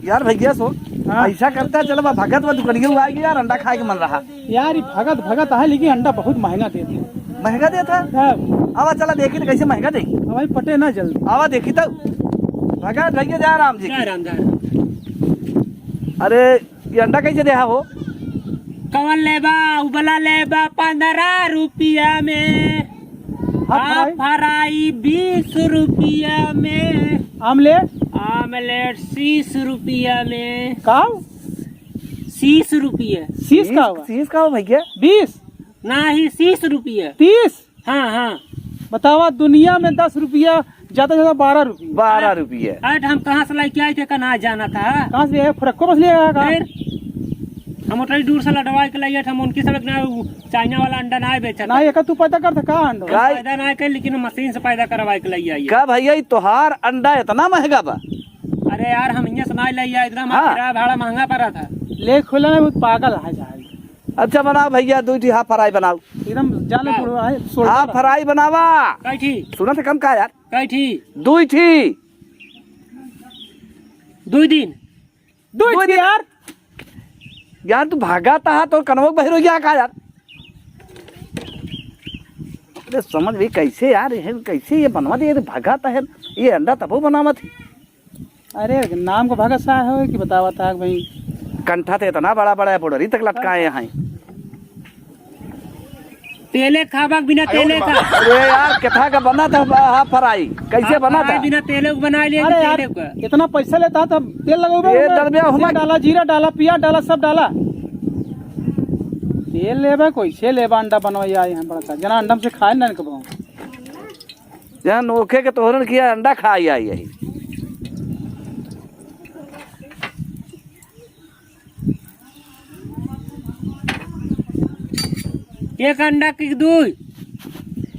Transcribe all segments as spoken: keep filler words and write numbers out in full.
यार भैया सो, हाँ। ऐसा करता है, चलो, बा भगत बा दुकनिया हुआ है कि यार, अंडा खाए के मन रहा। यार, ये भगत, भगत है, लेकिन अंडा बहुत महंगा देत है। महंगा देत है? हाँ। अब चला देखी तो कैसे महंगा दे। हमारी पटे ना जल्दी। आवा देखी तो। भगत भैया, जय राम जी की। जय राम, जय राम। अरे, ये अंडा कैसे देहा हो? कवन लेबा? उबला लेबा पन्द्रह रुपया में। हाँ, हाफ फ्राई। फ्राई बीस रुपया में। आमलेट? आमलेट तीस रुपया में। काव? तीस रुपया। तीस का हुआ? तीस का हो भैया? बीस? नाही, तीस रुपया। तीस? हाँ, हाँ। बतावा, दुनिया में दस रुपया, ज्यादा से ज्यादा बारह रुपया। बारह रुपया। अरे, हम कहाँ से लेके आए थे, का ना जाना था? कहाँ से लिए? फुरक्को बस लिए आया का? फिर हम उतनी दूर से लडवाए के लिए, हम उनकी सब ना, वो चाइना वाला अंडा ना बेचा ना, था। एका तू पैदा कर था का अंडा? हम का? पैदा ना कर, लेकिन हम मशीन से पैदा करवाए के लिए आई है। का भैया, ई तोहार अंडा इतना महंगा बा? अरे यार, हम हियाँ से ना ले आए, इतना हमारा हाँ। किराया भाड़ा महंगा पड़ा था। ले खुला में बहुत पागल है जाए। अच्छा बनाओ भैया, दुई ठी हाफ फ्राई बनाओ। एकदम जाले हाँ। बुढ़वा है, शोल्डर हाफ है। फ्राई बनावा। कै ठी? सुना तो कम का यार? कै ठी? दुई ठी। दुई दिन। दुई दुई ठी दिन। यार। यार तू भागा तहा तो कनवक बहिर हो गया का यार? अरे समझ भी कैसे यार, ये कैसे ये बनवा दे, ये भागा तहा, ये अंडा तबो बनावत है। अरे, नाम को भगत साहब हो कि बतावा था भाई? कंठा तो इतना बड़ा बड़ा है, बुढ़री तक लटकाए हैं। तेले खाबक बिना तेले का। अरे यार, कितना का बना था हाफ फ्राई? कैसे हाफ बना फ्राई था? बिना तेले को बना लिए, अरे यार, तेले का। इतना पैसा लेता है, तब तेल लगोगे ये ना? डलबिया हुमा तेल डाला, जीरा डाला, प्याज डाला, सब डाला। तेल लेबा, कैसे लेबा? अंडा बनवाई आई हैं बड़ा सा। जना अंडा हमसे खाए ना कबो। यहाँ नोखे के तोहरन किया अंडा खाई आई यही। एक अंडा की दुई?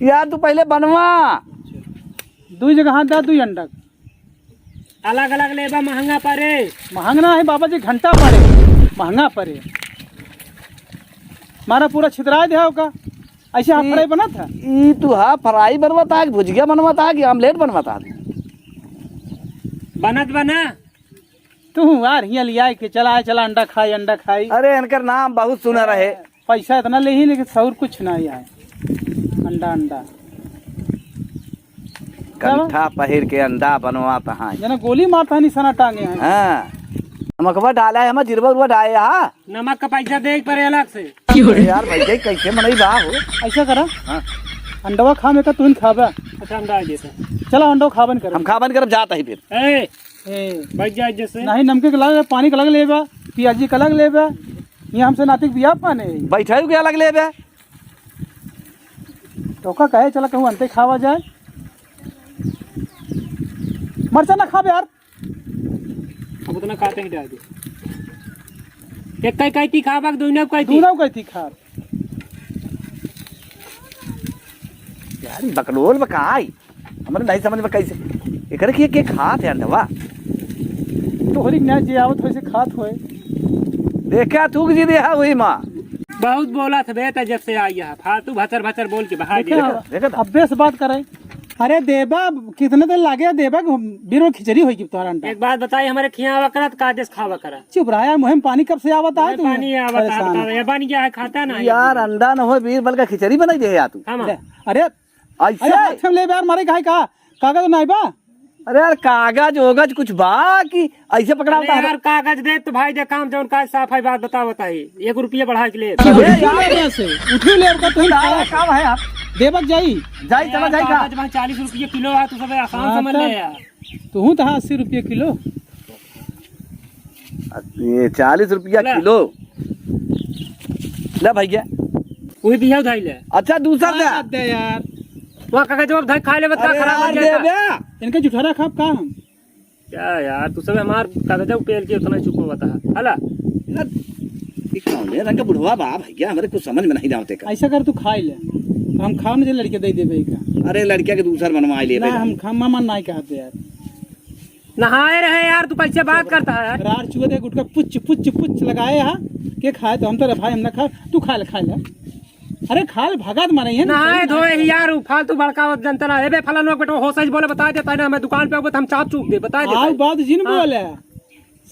यार तू पहले बनवा। दुई जगह हाथ दा, दुई अंडा। अलग अलग लेबा महंगा पड़े। महंगा ना है बाबा जी, घंटा पड़े, महंगा पड़े। हमारा पूरा छितरा दे होगा। ऐसे हाफ ई, फ्राई बनत है? ई तू हाफ फ्राई बनवत है कि भुजिया बनवत है कि आमलेट बनवत है? बनत बना। तू यार हियाँ लिया के चला, चला अंडा खाई, अंडा खाई। अरे इनकर नाम बहुत सुना रहे। पैसा इतना ले ही लेकिन सौर कुछ ना आए। अंडा, अंडा। कंठा पहिर के अंडा बनवात हैं। जना गोली मारता है, निशाना टांगे हैं। हाँ। नमकवा डाला है, हम जीरवा उरवा डाले, हाँ। नमक का पैसा दे पड़े अलग से। अरे यार भैया, कैसे मनई बा हो? ऐसा करा। हाँ। अंडवा खा में का तुम खाबा। अच्छा, अंडा आ जाता। चला, अंडवा खाबन कर। हम खाबन करब, जाता ही फिर। ए, ए। बैठ जा जैसे। नहीं, नमके के अलग, पानी के अलग लेबा, पियाजी के अलग लेबा। ये हमसे नातिक बिया पाने। बैठाई के अलग लेबा। तो का कहे, चला कहूँ अंते खावा जाए। मरचा ना खाबे यार। अब उतना खाते ही डाल दे। एक कई कई ती खाबा, दुइनो कई ती। दुइनो कई ती खाब। यार, ई बकलोल बा का आई? हमरे नहीं समझ में कैसे। एकरे के, के खात है अंडवा? तोहरी के ना जे आवत होइसे खात होए। देखा थूक जी दे है वही माँ। बहुत बोला था बेटा, जब से आई है, फालतू भचर भचर बोल के बाहर देखा, निकल। देखा था। अब्बे से बात करे। अरे देबा, कितने दिन लागे देबा, बीरो खिचड़ी होई कि तोहरा अंडा। एक बात बताई, हमारे खियावा करा तो का देश खावा करा। चुप रहा यार, मुँह में पानी कब से आवत है मुँह में तू? पानी आवत है, परेशान। बता, ये बन गया है, खाता ना है। यार अंडा न हो बीर, बल्कि खिचड़ी बनाई दे यार तू। हाँ, ले, अरे, ऐसे? अरे हाथ में ले यार, मारे काहे का? कागज नहीं बा? अरे यार, कागज ओगज कुछ बा कि ऐसे पकड़ा अरे होता है? यार, कागज दे तो भाई, दे काम जौन काज साफ है, बात बताओ, बताई। एक रुपया बढ़ा के ले। अरे उठियो यार। ले यहाँ से, उठियो ले, अब का तुम यार, खाओ। काम है यार। देबक जाई। जाई, चला अरे जाई का? कागज भाई चालीस रुपये किलो है, तू सब आसान हाँ, समझ ले तब। यार। तू तो हाँ, अस्सी रुपये किलो। ये चालीस रुपया ले। किलो। ले भैया। वही दिया उधाई ले। अच्छा, दूसरा हाँ, दे। दे यार। वहाँ कागज जवाब धाई खा ले, बता अरे खराब हो यार, गया दे था। बे। इनका जुठारा खाब का हम? क्या यार, तू सब हमार कागज पेल के उतना ही चुप हुआ था। हला? यार, ये कौन है रंग का बुढ़वा बा भैया, हमारे कुछ समझ में नहीं आवते का। ऐसा कर, तू खाई ले, हम खाओ ना, लड़के दे देबे का। अरे, लड़किया के दूसर बनवा ले ना, बे। हम खा, मामा नहीं कहते यार। नहाए रहे यार, तू कैसे बात करता है यार? रार चुए दे, गुटका पुच, पुच, पुच लगाए हा। के खाए तो हम तो रे भाई, हम ना खाए, तू खा ले, खा ले। अरे खा ले, भगात मारे है ना। नहाए धोए ही यार, उ फालतू भड़कावत जनता ना। ए बे फलाना बेटा, होश से बोले, बता देता है ना, मैं दुकान पे आऊंगा तो हम चाप चूप दे, बता देता आओ है। बात जिन हाँ। बोले।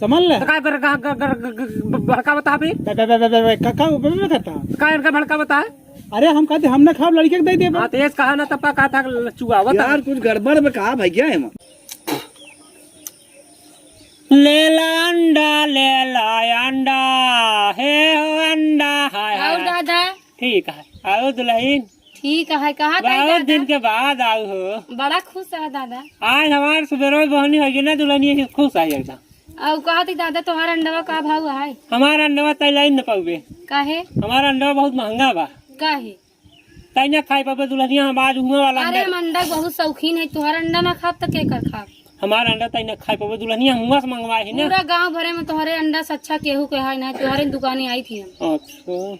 समझ ले। तो का कर, का, का, का, का, का, भड़कावत है अभी? बे, बे, बे, बे, बे, का, का, बे, बे, बे करता? का इनका भड़कावत है? अरे हम कहते, हम ना खाब, लड़के के दे देबे। हाँ, तो ये कहा ना, तब का कहा था, चुआवत है। यार, कुछ गड़बड़ में कहा भैया है। ले ला अंडा, ले ला अंडा, हे हो अंडा, हाय, हाय, और हाय। दादा? ठीक है। और दुल्हन? ठीक है, कहाँ थे बहुत दादा? दिन के बाद आऊ हो। बड़ा खुश है दादा। आज हमार सुबेरो बहनी होगी ना दुल्हनिया, खुश है एकदम। और कहा थी दादा, तोहार अंडवा का भाव है? हमार अंडवा तै लाई न पाउबे। काहे? हमार अंडवा बहुत महंगा बा। काहे? तै ना खाई पाबे दुल्हनिया, हम आज हुआ वाला अरे, अंडा। हम अंडा बहुत शौकीन है, तोहार अंडा ना खाब तो के कर खाब? हमार अंडा तै ना खाई पाबे दुल्हनिया, हम हुआ से मंगवाए ही ना। पूरा गांव भरे में तोहरे अंडा से अच्छा केहू के है ना, तोहरे दुकाने आई थी हम। अच्छा।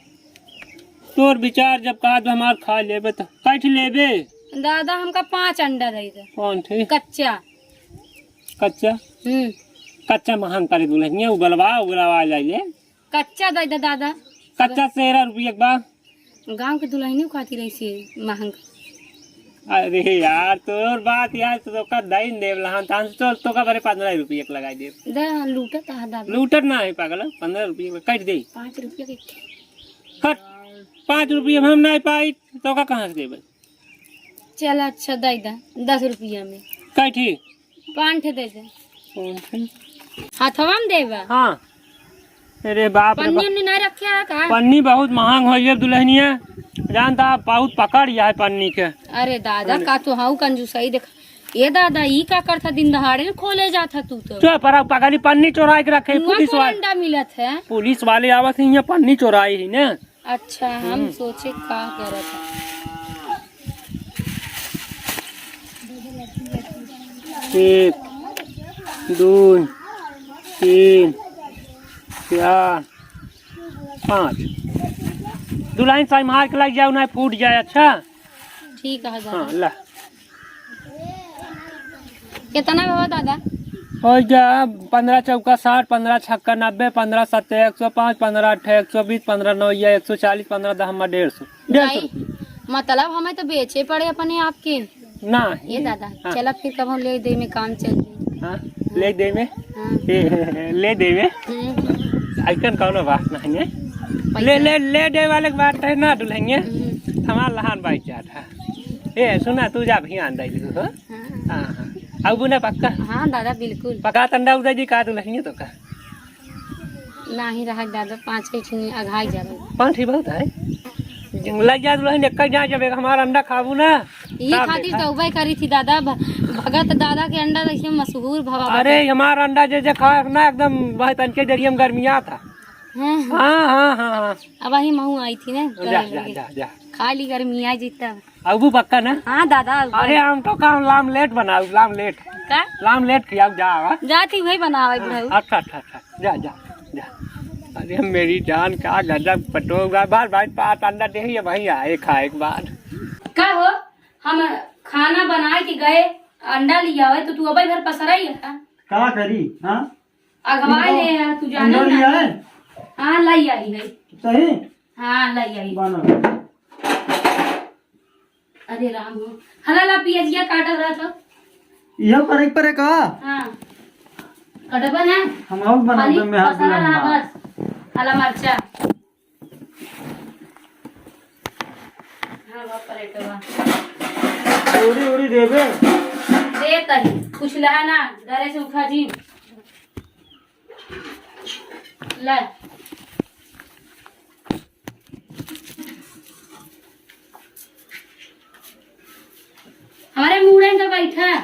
तोर विचार जब कहा तो हमार खा लेबे तो कैठ लेबे? दादा, हमका पाँच अंडा दे दे। कौन थे? कच्चा। कच्चा? हम्म। कच्चा महंग करे दुल्हनिया, उबलवा, उबलवा जाइए। कच्चा दे दे दादा। कच्चा तेरह रुपये के बा। गांव के दुल्हनियों खातिर ऐसे महंग। अरे यार, तोर बात यार, तो तोका दई देव लहान, तान से तो तोका भरे पन्द्रह रुपये के लगाई देव। दे, हाँ, लूटत है दादा। लूटत ना है पागल, पन्द्रह रुपये में काट दे। पाँच रुपये के। कट, पाँच रुपये में हम नहीं पाई, तोका कहाँ से देबे? चल अच्छा, दे दे, दस रुपया में। काट ही? पाँच ठे दे दे। हथवा में देबा? हाँ। अरे बाप रे पन्नी बाप। उन्नी नहीं रखे है का? पन्नी बहुत महंग हो ये दुल्हनिया, जानता है, बहुत पकड़ या है पन्नी के। अरे दादा, अरे। का तो हाउ कंजूसाई देख। ए दादा, ई का करता, दिन दहाड़े में खोले जाता तू तो। चुप रहा, पगली पन्नी चोराई के रखे, हुआ पुलिस कौन वाले। अंडा मिलत है? पुलिस वाले आवत ही यहाँ पन्नी चोराई ही ना। अच्छा, हम हम्म। सोचे का करत है। एक, दो, तीन, चार, पाँच। दुल्हन साई मार के लग जाओ, ना फूट जाए। अच्छा, ठीक है दादा। हाँ, ला। कितना हुआ दादा? हो गया, पन्द्रह चौका साठ, पन्द्रह छक्का नब्बे, पन्द्रह सत्ते एक सौ पाँच, पन्द्रह अट्ठे एक सौ बीस, पन्द्रह नौ या एक सौ चालीस, पन्द्रह दहमा डेढ़ सौ, डेढ़ सौ भाई, रुपये। मतलब हमें तो बेचे पड़े अपने आप के। ना, ये दादा, हाँ। चला फिर कब हम ले दे में काम चल जाई। हाँ, ले दे में। हाँ। ए, ले दे में। हम्म। ऐसन कौनो बात नहीं है। पैसा। ले, ले, ले दे वाले के बात है ना, दुल्हनिया। हम्म। हमार लहान भाई क्या था? ए, सुना, तू जा, भियान दे दू, हो? हाँ। हाँ, हाँ। अब ना पक्का? हाँ, दादा, बिल्कुल। पका तंडा उदय जी का दुल्हनिया तो का? नाही रहा दादा, पाँच के छिनी अघाई जावे। पाँच ही बहुत है। लग जा दुल्हन, एक जा, जब एक हमार अंडा खाबू ना, ई तब खातिर देखा। तो उबे करी थी दादा, भ-, भगत दादा के अंडा जैसे मशहूर भवा अरे, बाटे। हमार अंडा जे जे खाए ना, एकदम वह तनके जरिए में गर्मिया था। हाँ, हाँ। हाँ, हाँ, हाँ, हाँ। अब वही महू आई थी ना, जा, करे जा, लगे। जा, जा। खा ली गर्मी आ जी तब। अबू पक्का ना? हाँ दादा, अबू। अरे हम तो का लामलेट बनाऊ, लामलेट। का? लामलेट खियाऊ जा, आवा। जाती वही बनावे बुढ़ऊ। अच्छा, अच्छा, अच्छा, जा, जा, जा। अरे मेरी जान का गजब पटोगा, बार बार पाँच अंडा दे ही है भैया, एक खा एक बार। का हो, हम खाना बनाए के गए, अंडा लियावे तो तू अबे भर पसराई है का? का करी, हाँ? अगवा अंडा, ले है, तू जाने अंडा ना। लिया है? हाँ, लाई आई है। सही? हाँ, लाई आई। बना। अरे राम हो। हला ला पियजिया काटल रहा तो। यह पर एक पर एक का? हाँ। कटबा ना? हम और बना खाली दे में हाथ पसरा लगा रहा मार। बस। हला मरचा। हाँ, बाप रे, तो बा। उड़ी, उड़ी देबे। दे तही, कुछ लहा ना, डरे से उठा जी। ले। हमारे मूड़े में तो बैठा।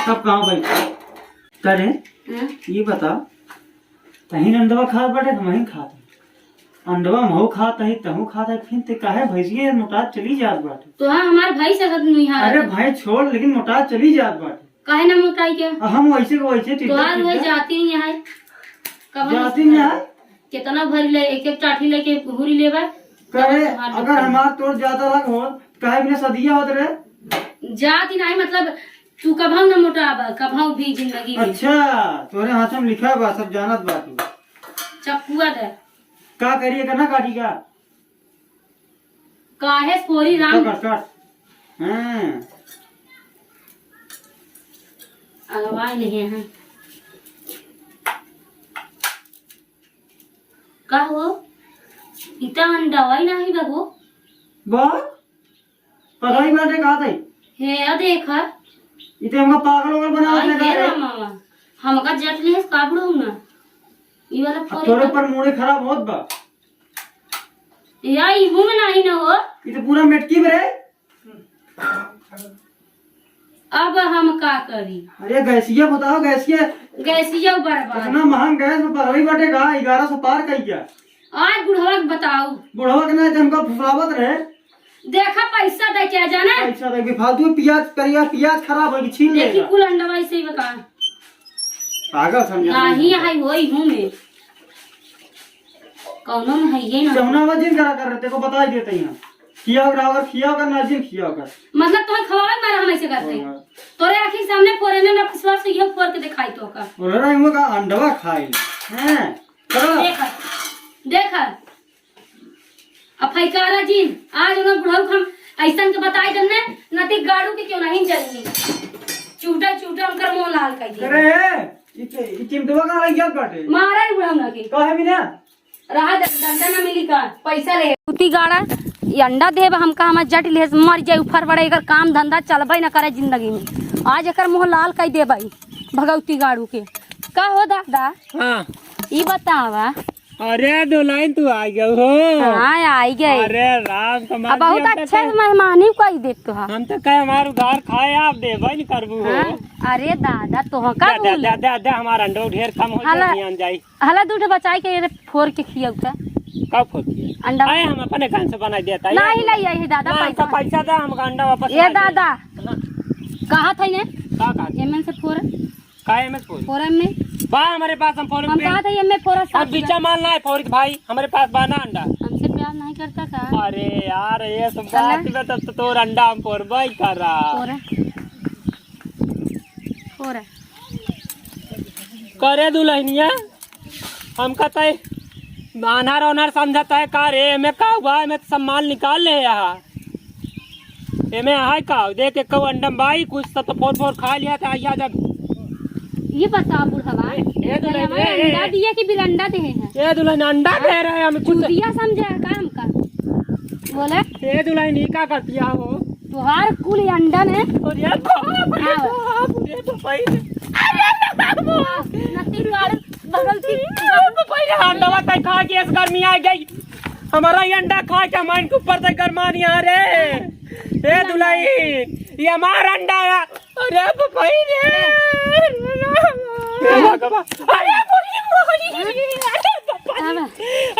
सब कहाँ बैठा? करे, हाँ? ये बता, तहीं अंडवा खात बाटे, हमहीं खात हई। अंडवा महू खात हई, तहू खात हई, फिर ते काहे भैंसिया मोटात चली जात बाटे? तो हाँ, हमार भैंस है, सब निहार अरे है। भाई छोड़, लेकिन मोटात चली जात बाटे। काहे ना मोटाई के? आ हम वैसे के वैसे टिकट तोहार वही टिकट। जाती नहीं है। कब हम जाती नहीं है? कितना भरी ले, एक एक टाठी लेके हुरी लेबा। करे, तब तोहार अगर देखी। हमार तोर ज्यादा लग हो, काहे बिना सदिया होत रे? जाती नहीं, मतलब, तू कभऊ ना मोटाबा, कभऊ भी जिंदगी में। अच्छा, तोरे हाथ में लिखा बा, सब जानत बा तू। चक्कुआ दे। का करी, एकर ना काटी का? काहे फोरी राम? काट, काट, काट। हाँ। अगवा लेहे हैं। का हो? इता अंडा वही नाही बा हो? बा? पगलाई बाटे का तई? हे, या देखा। इते हमका पागल ओगल बनावत आई लगा हे रे। रामा, हमका जट लेस का बुढ़ऊ ना। ई वाला अब फोन तोरे का पर मूड़े खराब होत बा। या इहू में नाही न हो। ई तो पूरा मेटकी में रे। अब हम का करी? अरे गैसिया बताओ, गैसिया। गैसिया बर्बाद। इतना महंग गैस में पगलई बाटे का, ग्यारह सौ पार कई गया। आज बुढ़वा के बताऊ। बुढ़वा के ना, हमका फुसलावत रहे। देखा पैसा दे के जाना। पैसा दे के फालतू में पियाज करिया, पियाज खराब होई, छील देखी लेगा। कुल अंडवा ऐसे ही बका। पागल समझा नहीं है, होई हूँ मैं। कौनो में है ये ना। जमुना में जिन करा कर रहे, तेको बता ही देते हैं। खिया कर, अगर खिया कर, ना जिन खिया कर। मतलब तोहे खवावे मारे हम ऐसे करते हैं। हाँ। तोरे आँखी के सामने फोरे ने ना पिछवा से ये फोर के दिखाई तो का। बोले रहे, हम का अंडवा खाई। हैं? चलो। देखा, देखा। अब फैकारा जिन, आज उन्हें बुढ़ऊ हम ऐसन के बताई देने, नती गाड़ू के क्यों नहीं जलनी। चूटा, चूटा उनकर मुंह लाल कर दिया। अरे, ई चि-, ई चिमटवा कहाँ लग जात बाटे? मारा ही बुढ़ऊ ना के। काहे बिना? रहा द-, डंडा ना मिली का, पैसा ले। कुत्ती गाड़ा, ई अंडा देब हमका, हमार जट ले मर जाए, उफर पड़े, एकर काम धंधा चलबे ना करे जिंदगी में। आज एकर मुंह लाल कर देबे भगवती गाड़ू के। का हो दादा? हाँ। ई बतावा, अरे दुल्हन तू आ गयो हो। हाँ, आई गए। अरे राम, कमाल अब बहुत अच्छे से मेहमानी कई देत तो हा। हम तो कहे हमार उधार खाए, आप देबे नहीं करबू हो। हाँ, अरे दादा, तोह का दे, दे, बोल? दे, दे, दे, हमार अंडो ढेर कम हो हला, जाए, ध्यान जाई। हला दू ठो बचाई के ये फोर के खियाऊ का। का फोर के? अंडा। आए हम अपने कान से बनाई देता है। नहीं लाई आई दादा, ना, पैसा। तो पैसा दे, हमका अंडा वापस ये ला दे। दादा। हाँ। कहा था ने? का कहा? एमएन से फोर। का एमएस फोर? फोरम में। बा हमारे पास, हम फोरम हम पे। कहा था ये मैं फोरम अब साथ बिचा माल ना है फोरित भाई, हमारे पास बा ना अंडा। हमसे प्यार नहीं करता का? अरे यार, ये सब चला। बात में तो, तो तोर अंडा हम फोरबा ही कर रहा। फोरा। फोरा। करे दुल्हनिया, हमका तय अनार ओनार समझता है का रे? एमे का हुआ? एमे तो सब माल निकाल ले यहाँ। एमे आहे का? देख के कहू अंडम भाई, कुछ तो, तो फोर फोर खा लिया था, या जब ये बताओ बुढ़वा, ए, ए दुल्हन, ये हमें ए, ए, अंडा ए। दिए कि बिरंडा दे हैं? ए दुल्हन, अंडा दे रहे हैं हम कुछ। चूतिया समझे है का हमका? बोले? ए दुल्हन, ई का करती है हो? तुहार कुल अंडन है। अरे बाप रे आओ। बाप रे, तो भाई। अरे बाप। नती गाड़ बगल की। अरे तो भाई, अंडवा तक खा के इस गर्मी आ गई। हमारा ये अंडा खा के हमारे ऊपर तक गरमानी आ रे। ए दुल्हन, ये हमार अंडा है। अरे बपाई रे। अरे मोरी मोरी। अरे बपाई।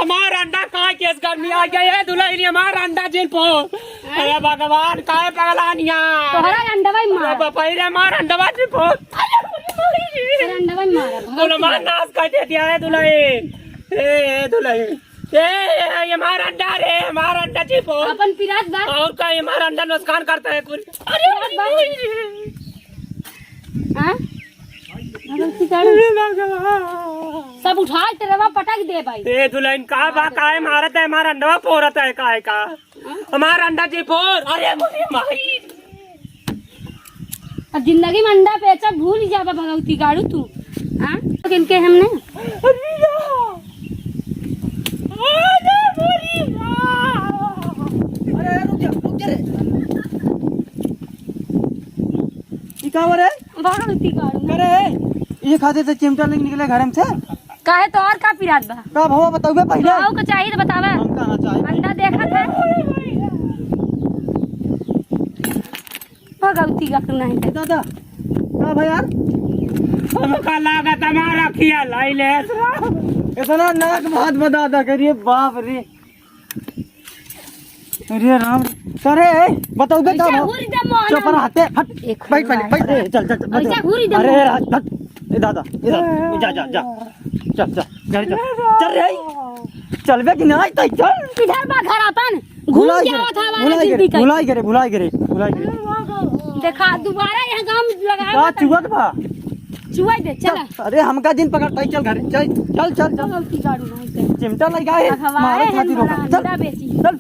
हमार अंडा कहाँ केस गर्मी आ गया है दुल्हन, हमार अंडा जिन पो। अरे भगवान, काहे पगलानिया? तोहरा अंडवा ही मार। अरे बपाई रे, हमार अंडवा जिन पो। अरे मोरी मोरी। तेरा अंडवा ही मार। बोलो मार, नाश कर दे दिया है दुल्हन। ए, ए दुल्हन। ए, ए, ये हमार अंडा रे, हमार अंडा छिपो। अपन पिरात बा। और का, ये हमार अंडा नुकसान करता है कुल। अरे, पिरात बा। हाँ? अरे भगवान। सब उठा, ट्रेवा पटक दे भाई। ए, दुल्हन का बा, काहे मारत है, हमार अंडवा फोरत है, काहे का? हाँ? हमार अंडा छिपो। अरे, मोरी माई। अब जिंदगी में अंडा बेचा भूल जाबा भगवती गाड़ू तू। हाँ? तो किनके हमने? अरे या। अरे बोली या। अरे रुक जा, रुक जा रे। ई का हो रे? भगवती गाड़ू। अरे, ये खातिर से चिमटा लेके निकले घर में से। काहे तो और का पिरात बा? का भवा बताउबे पहिले? तो आऊ का चाहिए तो बतावा। हम कहाँ चाहिए? अंडा देखत है। भगवती का नहीं दे। दादा, का भाई यार? हमका लागत हमारा खिया लाई ले। इतना नाक भात बता दा करिए, बाप रे। अरे राम, अरे, ए, बताओ दे, ऐसा का हुरी दे मोहन। चुप रह, हटे, हट। एक बैठ पहले, हुरी बैठ, दे। ए, चल, चल, चल, ऐसा बैठ। हुरी दे अरे, मोहन। हट, हट। ए, दादा, ए, दादा, जा, जा, जा। चल, चल, घर चल। चल रे, चल बे कि नहीं, तै चल। किधर बा घर अपन? घूम भुला के गए, आवत हमारा भुला गए, जिंदगी का। भुला गए, भुला गए, भुला गए। देखा, दोबारा यहाँ गाँव में लगा का मत। चुअत बा? चुआ दे, चल। चल, अरे, हमका जिन पकड़ता है, चल घर, चल, चल, चल, चल। गलती झाड़ू नहीं से। चिमटा लगा है, अब हमारे मारे हैं खातिर बड़ा रोका। चल, अंडा बेची। चल।